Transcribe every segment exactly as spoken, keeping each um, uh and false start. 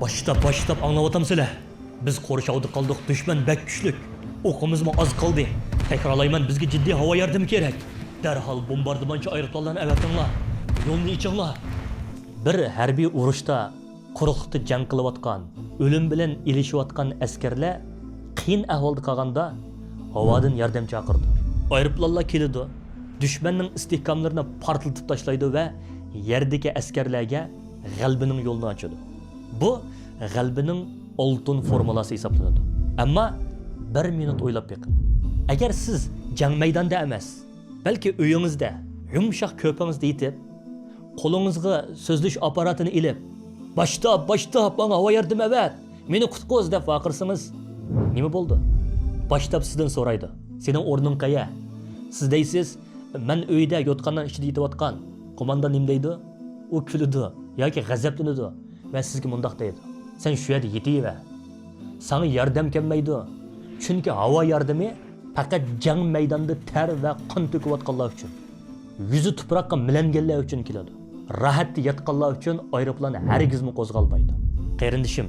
باشتاپ، باشتاپ ئاڭلاۋاتامسىلەر؟ بىز قورشاۋدا قالدۇق، دۈشمەن بەك كۈچلۈك. ئوقىمىزمۇ ئاز قالدى. تەكرارلايمەن، بىزگە جىددىي ھاۋا ياردىمى كېرەك. دەرھال بومباردىمانچى ئايروپىلانلارنى ئەۋەتىڭلار. يولنى ئېچىڭلار. بىر ھەربىي ئۇرۇشتا قۇرۇقلۇقتا جەڭ قىلىۋاتقان، ئۆلۈم بىلەن ئېلىشىۋاتقان ئەسكەرلەر قىيىن ئەھۋالدا قالغاندا، ھاۋادىن ياردەم چاقىرىدۇ. ئايروپىلانلار كېلىدۇ، دۈشمەننىڭ ئىستىھكاملىرىنى پارتلىتىپ تاشلايدۇ ۋە يەردىكى ئەسكەرلەرگە غەلىبىنىڭ يولىنى ئاچىدۇ. بۇ غەلىبىنىڭ ئالتۇن فورمۇلاسى ھېسابلىنىدۇ. ئەمما بىر مىنۇت ئويلاپ بېقىڭ. ئەگەر سىز جەڭ مەيدانىدا ئەمەس، بەلكى ئۆيىڭىزدە، يۇمشاق كۆرپىڭىزدە يېتىپ، قولىڭىزغا سۆزلىشىش ئاپپاراتىنى ئېلىپ، «باشتاپ، باشتاپ، ماڭا ھاۋا ياردىمى ئەۋەت! مېنى قۇتقۇز!» دەپ ۋارقىرىسىڭىز، نېمە بولىدۇ؟ باشتاپ سىزدىن سورايدۇ، «سېنىڭ ئورنۇڭ قەيە؟» سىز دەيسىز، «مەن ئۆيدە يوتقاننىڭ ئىچىدە يېتىۋاتقان.» قوماندان نېمە دەيدۇ؟ ئۇ كۈلىدۇ ياكى غەزەپلىنىدۇ ۋە سىزگە مۇنداق دەيدۇ، «سەن شۇ يەردە يېتىۋەر. ساڭا ياردەم كەلمەيدۇ. چۈنكى ھاۋا ياردىمى پەقەت جەڭ مەيدانىدا تەر ۋە قان تۆكۈۋاتقانلار ئۈچۈن، يۈزى تۇپراققا مىلەنگەنلەر ئۈچۈن كېلىدۇ. راھەتتە ياتقانلار ئۈچۈن ئايروپىلان ھەرگىزمۇ قوزغالمايدۇ.» قېرىندىشىم،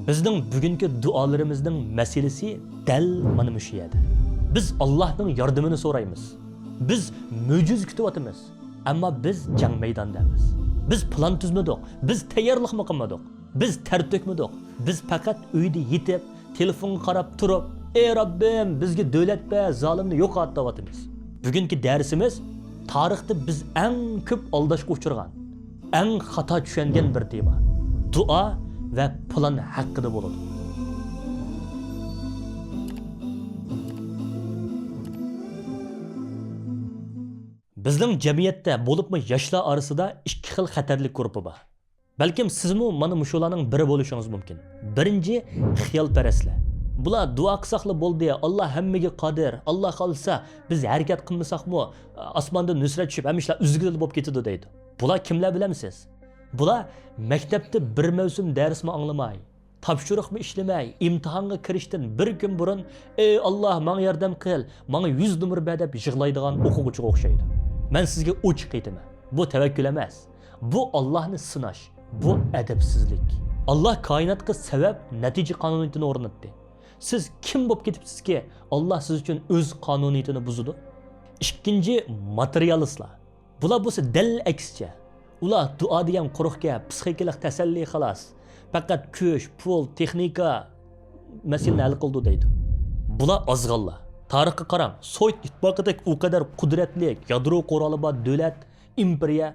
بىزنىڭ بۈگۈنكى دۇئالىرىمىزنىڭ مەسىلىسى دەل مانا مۇشۇ يەردە. بىز ئاللاھنىڭ ياردىمىنى سورايمىز. بىز مۆجىزە كۈتۈۋاتىمىز. ئەمما بىز جەڭ مەيدانىدا ئەمەس. بىز پىلان تۈزمىدۇق. بىز تەييارلىقمۇ قىلمىدۇق. بىز تەر تۆكمىدۇق. بىز پەقەت ئۆيدە يېتىپ، تېلېفونغا قاراپ تۇرۇپ، «ئەي رەببىم، بىزگە دۆلەت بەر، زالىمنى يوقات» دەۋاتىمىز. بۈگۈنكى دەرسىمىز تارىختا بىز ئەڭ كۆپ ئالداشقا ئۇچرىغان، ئەڭ خاتا چۈشەنگەن بىر تېما، دۇئا ۋە پىلان ھەققىدە بولىدۇ. بىزنىڭ جەمئىيەتتە، بولۇپمۇ ياشلار ئارىسىدا ئىككى خىل خەتەرلىك گۇرۇپپا بار. بەلكىم سىزمۇ مانا مۇشۇلارنىڭ بىرى بولۇشىڭىز مۇمكىن. بىرىنچى، خىيالپەرەسلەر. بۇلار دۇئا قىلساقلا بولدى، ئاللا ھەممىگە قادىر، ئاللا خالىسا، بىز ھەرىكەت قىلمىساقمۇ، ئاسماندىن نۇسرەت چۈشۈپ، ھەممە ئىشلار ئۈزۈلگىلى بولۇپ كېتىدۇ دەيدۇ. بۇلار كىملەر بىلەمسىز؟ بۇلار مەكتەپتە بىر مەۋسۇم دەرسمۇ ئاڭلىماي، تاپشۇرۇقمۇ ئىشلىمەي، ئىمتىھانغا كىرىشتىن بىر كۈن بۇرۇن، «ئەي ئاللا، ماڭا ياردەم قىل، ماڭا يۈز نومۇر بەر» دەپ يىغلايدىغان ئوقۇغۇچىغا ئوخشايدۇ. مەن سىزگە ئوچۇق ئېيتىمەن، بۇ تەۋەككۈل ئەمەس. بۇ ئاللانى سىناش، بۇ ئەدەپسىزلىك. ئاللا كائىناتقا سەۋەب، نەتىجە قانۇنىيىتىنى ئورناتتى. سىز كىم بولۇپ كېتىپسىزكى، ئاللا سىز ئۈچۈن ئۆز قانۇنىيىتىنى بۇزىدۇ؟ ئىككىنچى، ماتېرىيالىستلار. بۇلار بولسا دەل ئەكسىچە. ئۇلار دۇئا دېگەن قۇرۇق گەپ، پىسخىكىلىق تەسەللى خالاس. پەقەت كۈچ، پۇل، تېخنىكا مەسىلىنى ھەل قىلىدۇ دەيدۇ. بۇلار ئازغانلار. تارىخقا قاراڭ، سوۋېت ئىتتىپاقىدەك ئۇ قەدەر قۇدرەتلىك، يادرو قورالى بار دۆلەت، ئىمپېرىيە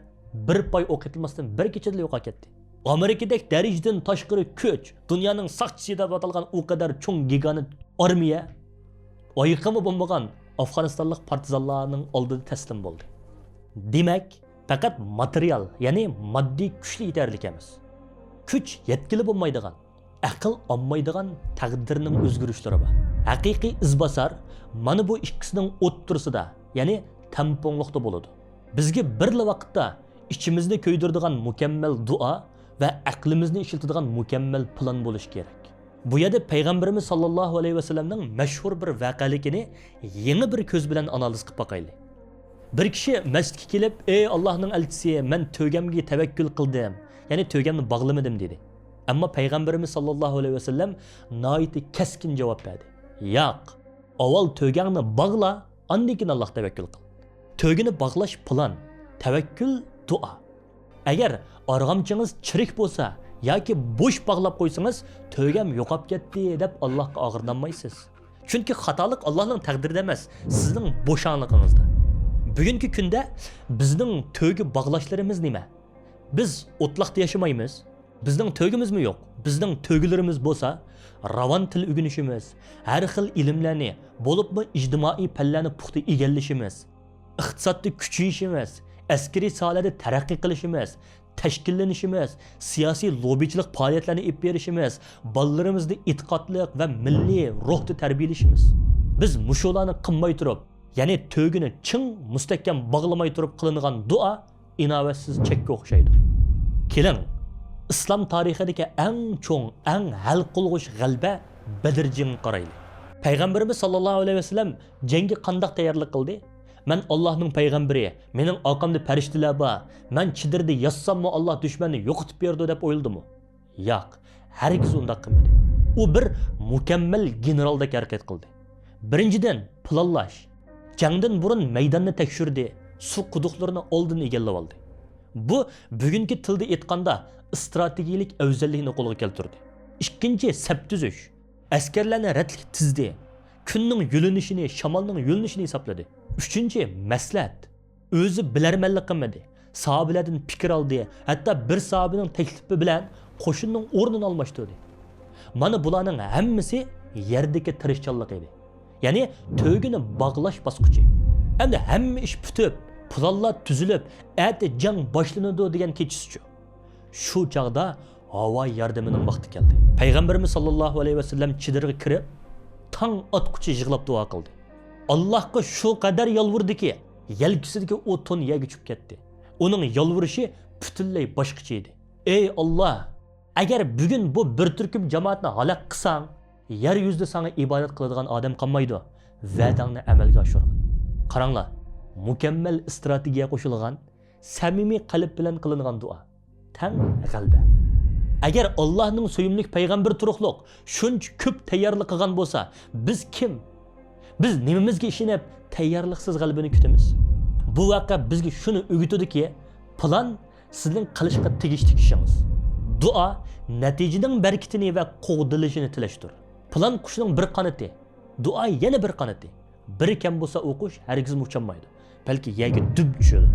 بىر پاي ئوق ئېتىلماستىن بىر كېچىدىلا يوقاپ كەتتى. ئامېرىكىدەك دەرىجىدىن تاشقىرى كۈچ، دۇنيانىڭ ساقچىسى دەپ ئاتالغان ئۇ قەدەر چوڭ گىگانت ئارمىيە، ئايىقىمۇ بولمىغان ئافغانىستانلىق پارتىزانلارنىڭ ئالدىدا تەسلىم بولدى. دېمەك، پەقەت ماتېرىيال، يەنى ماددىي كۈچلا يېتەرلىك ئەمەس. كۈچ يەتكىلى بولمايدىغان، ئەقىل ئالمايدىغان تەقدىرنىڭ ئۆزگىرىشلىرى بار. ھەقىقىي ئىزباسار مانا بۇ ئىككىسىنىڭ ئوتتۇرىسىدا، يەنى تەڭپۇڭلۇقتا بولىدۇ. بىزگە بىرلا ۋاقىتتا ئىچىمىزنى كۆيدۈرىدىغان مۇكەممەل دۇئا ۋە ئەقلىمىزنى ئىشلىتىدىغان مۇكەممەل پىلان بولۇشى كېرەك. بۇ يەردە پەيغەمبىرىمىز ساللاللاھۇ ئەلەيھى ۋەسەللەمنىڭ مەشھۇر بىر ۋەقەلىكىنى يېڭى بىر كۆز بىلەن ئانالىز قىلىپ باقايلى. بىر كىشى مەسچىتكە كېلىپ، «ئەي ئاللاھنىڭ ئەلچىسى، مەن تۆگەمگە تەۋەككۈل قىلدىم، يەنى تۆگەمنى باغلىمىدىم» دېدى. ئەمما پەيغەمبىرىمىز ساللاللاھۇ ئەلەيھى ۋەسەللەم ناھايىتى كەسكىن جاۋاب بەردى، «ياق، ئاۋۋال تۆگەڭنى باغلا، ئاندىن كېيىن ئاللاھقا تەۋەككۈل قىل.» تۆگىنى باغلاش پىلان، تەۋەككۈل دۇئا. ئەگەر ئارغامچىڭىز چىرىك بولسا ياكى بوش باغلاپ قويسىڭىز، تۆگەم يوقاپ كەتتى دەپ ئاللاھقا ئاغرىنالمايسىز. چۈنكى خاتالىق ئاللاھنىڭ تەقدىرىدە ئەمەس، سىزنىڭ بوشاڭلىقىڭىزدا. بۈگۈنكى كۈندە بىزنىڭ تۆگە باغلاشلىرىمىز نېمە؟ بىز ئوتلاقتا ياشىمايمىز. بىزنىڭ تۆگىمىزمۇ يوق. بىزنىڭ تۆگىلىرىمىز بولسا، راۋان تىل ئۆگىنىشىمىز، ھەر خىل ئىلىملەرنى، بولۇپمۇ ئىجتىمائىي پەنلەرنى پۇختا ئىگىلىشىمىز، ئىقتىسادتا كۈچىيىشىمىز، ئەسكىرىي ساھەلەردە تەرەققىي قىلىشىمىز، تەشكىللىنىشىمىز، سىياسىي لوبىچىلىق پائالىيەتلەرنى ئېلىپ بېرىشىمىز، بالىلىرىمىزنى ئېتىقادلىق ۋە مىللىي روھتا تەربىيەلىشىمىز. بىز مۇشۇلارنى قىلماي تۇرۇپ، يەنى تۆگىنى چىڭ، مۇستەھكەم باغلىماي تۇرۇپ قىلىنغان دۇئا ئىناۋەتسىز چەككە ئوخشايدۇ. كېلىڭ، ئىسلام تارىخىدىكى ئەڭ چوڭ، ئەڭ ھەل قىلغۇچ غەلىبە بەدىر جېڭىگە قارايلى. پەيغەمبىرىمىز ساللاللاھۇ ئەلەيھى ۋەسەللەم جەڭگە قانداق تەييارلىق قىلدى؟ «مەن ئاللاھنىڭ پەيغەمبىرى، مېنىڭ ئارقامدا پەرىشتىلەر بار، مەن چېدىردا ياتساممۇ ئاللاھ دۈشمەننى يوقىتىپ بېرىدۇ» دەپ ئويلىدىمۇ؟ ياق، ھەرگىز ئۇنداق قىلمىدى. ئۇ بىر مۇكەممەل گېنېرالدەك ھەرىكەت قىلدى. بىرىنچىدىن، پىلانلاش. جەڭدىن بۇرۇن مەيداننى تەكشۈردى، سۇ قۇدۇقلىرىنى ئالدىن ئىگىلىۋالدى. بۇ، بۈگۈنكى تىلدا ئېيتقاندا، ئىستراتېگىيەلىك ئەۋزەللىكنى قولغا كەلتۈردى. ئىككىنچى، سەپ تۈزۈش. ئەسكەرلەرنى رەتلىك تىزدى. كۈننىڭ يۆنىلىشىنى، شامالنىڭ يۆنىلىشىنى ھېسابلىدى. ئۈچىنچى، مەسلىھەت. ئۆزى بىلەرمەنلىك قىلمىدى. ساھابىلەردىن پىكىر ئالدى، ھەتتا بىر ساھابىنىڭ تەكلىپى بىلەن قوشۇننىڭ ئورنىنى ئالماشتۇردى. مانا بۇلارنىڭ ھەممىسى يەردىكى تىرىشچانلىق ئىدى. يەنى تۆگىنى باغلاش باسقۇچى. ئەمدى ھەممە ئىش پۈتۈپ، پىلانلار تۈزۈلۈپ، ئەتە جەڭ باشلىنىدۇ دېگەن كېچىسىچۇ؟ شۇ چاغدا ھاۋا ياردىمىنىڭ ۋاقتى كەلدى. پەيغەمبىرىمىز ساللاللاھۇ ئەلەيھى ۋەسەللەم چېدىرغا كىرىپ، تاڭ ئاتقۇچە يىغلاپ دۇئا قىلدى. ئاللاھقا شۇ قەدەر يالۋۇردىكى، يەلكىسىدىكى ئۇ تون يەرگە چۈشۈپ كەتتى. ئۇنىڭ يالۋۇرۇشى پۈتۈنلەي باشقىچە ئىدى. ئەي ئاللاھ، ئەگەر بۈگۈن بۇ بىر تۈركۈم جامائەتنى ھالاك قىلساڭ، يەر يۈزىدە ساڭا ئىبادەت قىلىدىغان ئادەم قالمايدۇ. ۋەدەڭنى ئەمەلگە ئاشۇرغىن. قاراڭلار، مۇكەممەل ئىستراتېگىيە قوشۇلغان، سەمىمىي قەلب بىلەن قىلىنغان دۇئا. تەڭ غەلىبە. ئەگەر ئاللاھنىڭ سۆيۈملۈك پەيغەمبىرى تۇرۇقلۇق شۇنچە كۆپ تەييارلىق قىلغان بولسا، بىز كىم؟ بىز نېمىمىزگە ئىشىنىپ تەييارلىقسىز غەلىبىنى كۈتىمىز؟ بۇ ۋەقە بىزگە شۇنى ئۆگىتىدۇكى، پىلان سىزنىڭ قىلىشقا تېگىشلىك ئىشىڭىز. دۇئا نەتىجىنىڭ بەرىكىتىنى ۋە قوغدىلىشىنى تىلەشتۇر. پىلان قۇشنىڭ بىر قانىتى، دۇئا يەنە بىر قانىتى. بىرى كەم بولسا ئۇ قۇش ھەرگىزمۇ ئۇچالمايدۇ. بەلكى يەرگە دۈم چۈشىدۇ.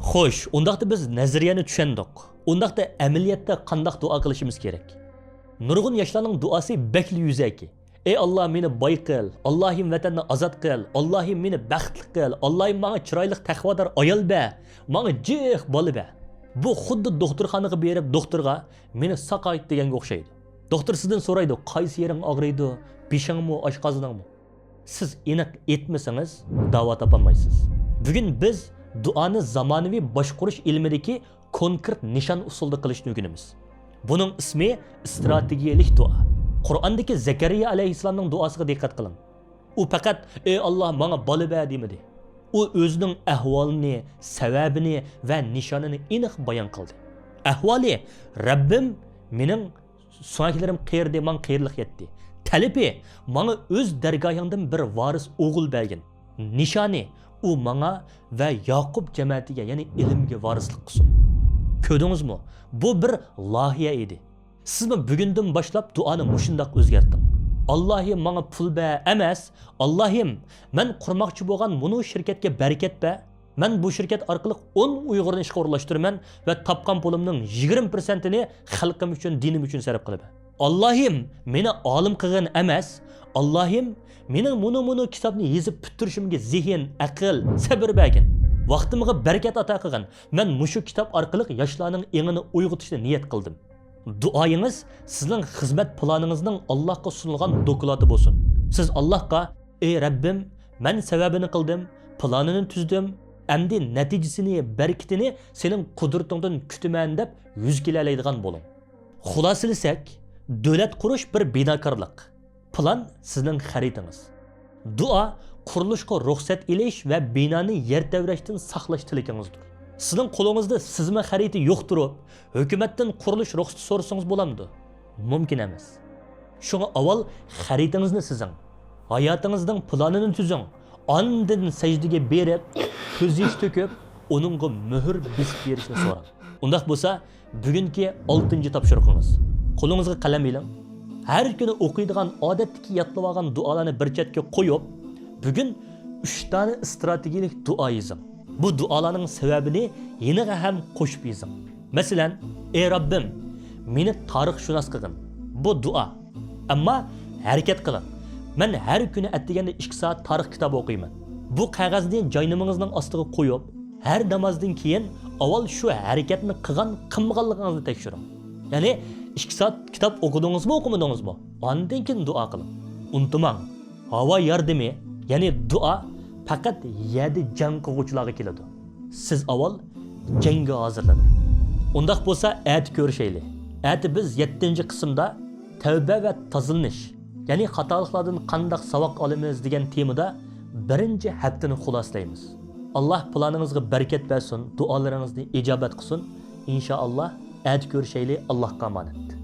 خوش، ئۇنداقتا بىز نەزەرىيەنى چۈشەندۇق. ئۇنداقتا ئەمەلىيەتتە قانداق دۇئا قىلىشىمىز كېرەك؟ نۇرغۇن ياشلارنىڭ دۇئاسى بەكلا يۈزەكى. ئەي ئاللا، مېنى باي قىل، ئاللاھىم ۋەتەننى ئازاد قىل، ئاللاھىم مېنى بەختلىك قىل، ئاللاھىم ماڭا چىرايلىق تەقۋادار ئايال بەر، ماڭا جىق بالا بەر. بۇ خۇددى دوختۇرخانىغا بېرىپ دوختۇرغا مېنى ساقايت دېگەنگە ئوخشايدۇ. دوختۇر سىزدىن سورايدۇ، قايسى يېرىڭ ئاغرىيدۇ، بېشىڭمۇ، ئاشقازىنىڭمۇ؟ سىز ئېنىق ئېيتمىسىڭىز، داۋا تاپالمايسىز. بۈگۈن بىز دۇئانى زامانىۋى باشقۇرۇش ئىلمىدىكى كونكرېت نىشان ئۇسۇلدا قىلىشنى ئۆگىنىمىز. بۇنىڭ ئىسمى ئىستراتېگىيەلىك دۇئا. قۇرئاندىكى زەكەرىيا ئەلەيھىسسالامنىڭ دۇئاسىغا دىققەت قىلىڭ. ئۇ پەقەت، ئەي ئاللا، ماڭا بالا بەر دېمىدى. ئۇ ئۆزىنىڭ ئەھۋالىنى، سەۋەبىنى ۋە نىشانىنى ئېنىق بايان قىلدى. ئەھۋالى، رەببىم مېنىڭ سۆڭەكلىرىم قېرىدى، ماڭا قېرىلىق يەتتى. تەلىپى، ماڭا ئۆز دەرگاھىڭدىن بىر ۋارىس ئوغۇل بەرگىن. نىشانى، ئۇ ماڭا ۋە ياقۇپ جەمەتىگە، يەنى ئىلىمگە ۋارىسلىق قىلسۇن. كۆردىڭىزمۇ؟ بۇ بىر لايىھە ئىدى. سىزمۇ بۈگۈندىن باشلاپ دۇئانى مۇشۇنداق ئۆزگەرتىڭ. ئاللاھىم، ماڭا پۇل بەر ئەمەس، ئاللاھىم، مەن قۇرماقچى بولغان مۇنۇ شىركەتكە بەرىكەت بەر. مەن بۇ شىركەت ئارقىلىق ئون ئۇيغۇرنى ئىشقا ئورۇنلاشتۇرىمەن ۋە تاپقان پۇلۇمنىڭ يىگىرمە پىرسەنتىنى خەلقىم ئۈچۈن، دىنىم ئۈچۈن سەرپ قىلىمەن. ئاللاھىم، مېنى ئالىم قىلغىن ئەمەس، ئاللاھىم، مېنىڭ مۇنۇ، مۇنۇ كىتابنى يېزىپ پۈتتۈرۈشۈمگە زېھىن، ئەقىل، سەبر بەرگىن. ۋاقتىمغا بەرىكەت ئاتا قىلغىن. مەن مۇشۇ كىتاب ئارقىلىق ياشلارنىڭ ئېڭىنى ئويغىتىشنى نىيەت قىلدىم. دۇئايىڭىز سىزنىڭ خىزمەت پىلانىڭىزنىڭ ئاللاھقا سۇنۇلغان دوكلاتى بولسۇن. سىز ئاللاھقا، ئەي رەببىم، مەن سەۋەبىنى قىلدىم، پىلانىنى تۈزدۈم، ئەمدى نەتىجىسىنى، بەرىكىتىنى سېنىڭ قۇدرىتىڭدىن كۈتىمەن دەپ يۈز كېلەلەيدىغان بولۇڭ. خۇلاسىلىسەك، دۆلەت قۇرۇش بىر بىناكارلىق. پىلان سىزنىڭ خەرىتىڭىز. دۇئا قۇرۇلۇشقا رۇخسەت ئېلىش ۋە بىنانى يەر تەۋرەشتىن ساقلاش تىلىكىڭىزدۇر. سىزنىڭ قولىڭىزدا سىزما خەرىتە يوق تۇرۇپ، ھۆكۈمەتتىن قۇرۇلۇش رۇخسىتى سورىسىڭىز بولامدۇ؟ مۇمكىن ئەمەس. شۇڭا ئاۋۋال خەرىتىڭىزنى سىزىڭ. ھاياتىڭىزنىڭ پىلانىنى تۈزۈڭ. ئاندىن سەجدىگە بېرىپ، كۆز يېشى تۆكۈپ، ئۇنىڭغا مۆھۈر بېسىپ بېرىشنى سوراڭ. ئۇنداق بولسا، بۈگۈنكى ئالتىنچى تاپشۇرۇقىڭىز. قولىڭىزغا قەلەم ئېلىڭ. ھەر كۈنى ئوقۇيدىغان ئادەتتىكى يادلىۋالغان دۇئالارنى بىر چەتكە قويۇپ، بۈگۈن ئۈچ دانە ئىستراتېگىيەلىك دۇئا يېزىڭ. بۇ دۇئالارنىڭ سەۋەبىنى يېنىغا ھەم قوشۇپ يېزىڭ. مەسىلەن، ئەي رەببىم، مېنى تارىخشۇناس قىلغىن. بۇ دۇئا. ئەمما ھەرىكەت قىلىڭ. مەن ھەر كۈنى ئەتىگەندە ئىككى سائەت تارىخ كىتابى ئوقۇيمەن. بۇ قەغەزنى جاينامىزىڭىزنىڭ ئاستىغا قويۇپ، ھەر نامازدىن كېيىن ئاۋۋال شۇ ھەرىكەتنى قىلغان، قىلمىغانلىقىڭىزنى تەكشۈرۈڭ. يەنى ئىككى سائەت كىتاب ئوقۇدىڭىزمۇ، ئوقۇمىدىڭىزمۇ؟ ئاندىن كېيىن دۇئا قىلىڭ. ئۇنتۇماڭ، ھاۋا ياردىمى، يەنى دۇئا پەقەت يەردە جەڭ قىلغۇچىلارغا كېلىدۇ. سىز ئاۋۋال جەڭگە ھازىرلىنىڭ. ئۇنداق بولسا ئەتە كۆرۈشەيلى. ئەتە بىز يەتتىنچى قىسىمدا تەۋبە ۋە تازىلىنىش، يەنى خاتالىقلاردىن قانداق ساۋاق ئالىمىز دېگەن تېمىدا بىرىنچى ھەپتىنى خۇلاسىلەيمىز. ئاللاھ پىلانىڭىزغا بەرىكەت بەرسۇن، دۇئالىرىڭىزنى ئىجابەت قىلسۇن. ئىنشائاللاھ، ئەتە كۆرۈشەيلى. ئاللاھقا ئامانەت.